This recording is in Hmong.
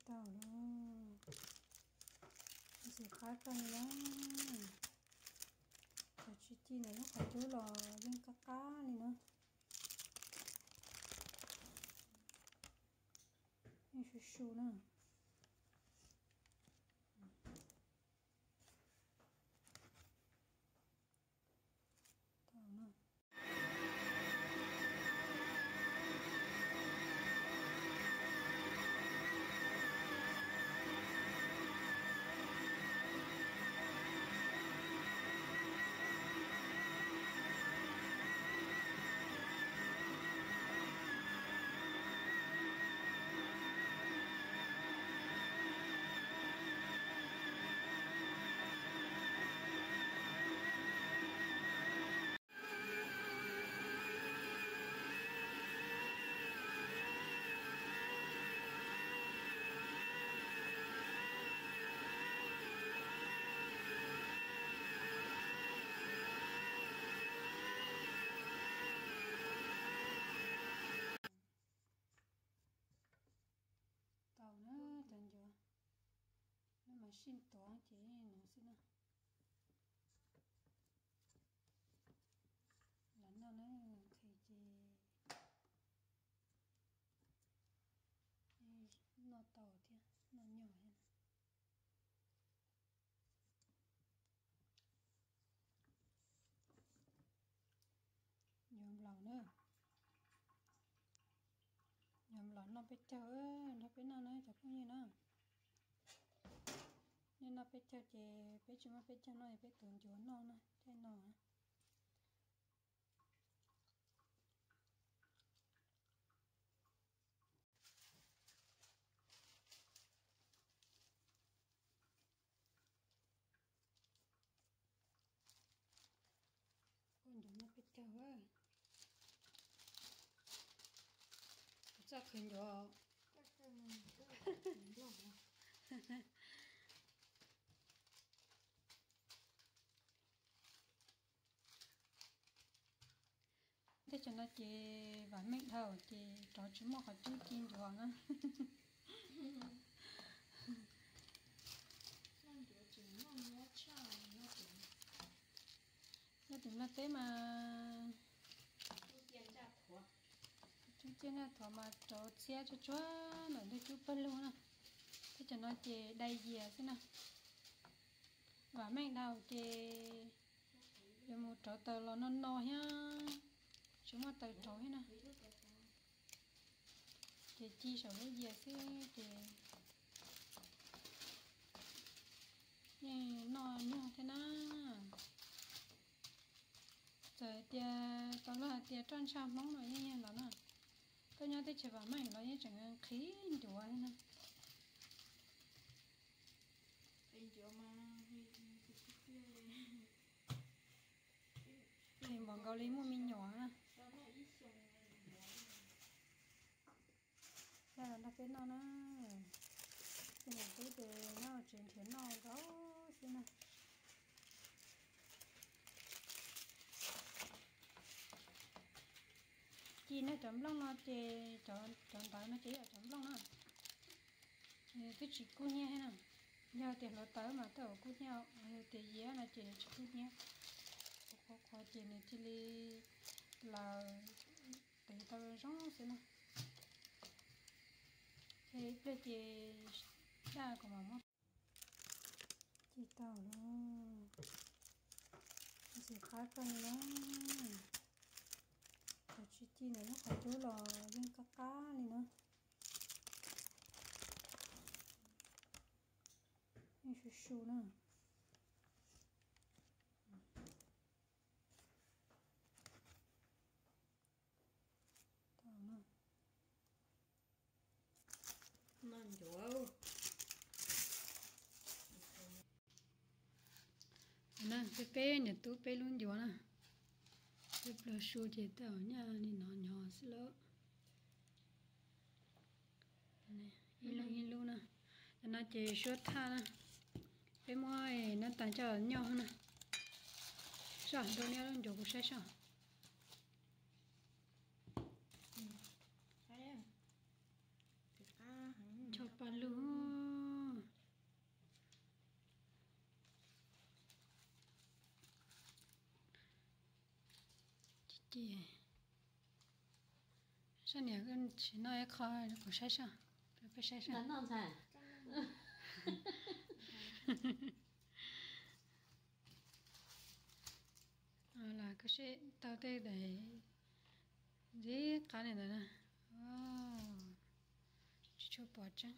Tau lawm. Ntxim qab kawg li na. Cov tsis ci ntawm lub qhov cub los yeej qab qab li na. Yeej su su na. Tau na. Tau na, cov ncuav, lawv mas sij tuav ces no xwb na. Los noj na, nqhis ces noj tau thiab, noj nyuaj thiab. Ncuav nplaum na. Ncuav nplaum noj peb caug, nrog peb noj na cov phooj ywg na. Nej noj peb caug ces peb tsis muaj peb caug noj, peb tuav ncuav noj na, caij no. Ua ncuav noj peb caug. Txoj qhwv ncuav. Teb chaws no ces vam meej dhau ces rov tsis muaj qhov cub ci ncuav na. Nyob tim Nplog teb mas cub ciaj naj thuav mas rauv txhiab tsuag tsuag ntawm ntug cub pawg lug na. Teb chaws no ces dai yias xwb na. Vam meej dhau ces yuav mus rauv taws los no no thiab, tsis muaj taws rauv thiab na. Ces ci saum lub yias xwb ces yeej noj nyuaj thiab na. Txawm tias tau luag hais tias roj ntsha Hmoob no yeej yog los na, koj nyob teb chaws vam meej los yeej tseem nqhis ncuav thiab na. Nqhis npaum nkaus li muaj me nyuam na. Nrog peb noj na. Tus niam tub ces nyob tsev nrhiav noj zaub xwb na. Ci nej cov nplooj no ces, cov ntawd no ces yog cov nplooj na, twb tsis kub hnyiab thiab na. Yog tias hluav taws mas twb kub hnyiab, yog tias yias no ces tsis kub hnyiab. Qhuav qhuav ces nws cia li laws tes tau zoo xwb na. Ces ib pliag ces daj kom mam muab. Ci tau lawm. Ntxim qab kawg li na. Cov tsis ci ntawm lub qhov cub los yeej qab qab li na. Yeej su su na. Peb, peb niam tub peb lub ncuav na, peb pluag su ces tej zaum nyaj li no nyog xwb lauj. Ib lub ib lub na. Cov no ces suab thaj na. Peb muab nab tas coj los nyoj na. Soj, dua niab lub ncuav kuv saib soj. Ncho pa lug. Ces sab niam tsis noj ib qho, kuv saib seb, peb saib seb. Los koj seb tau tej daim ntxim qab li ntawd na. Tsis tshua pom tseeb.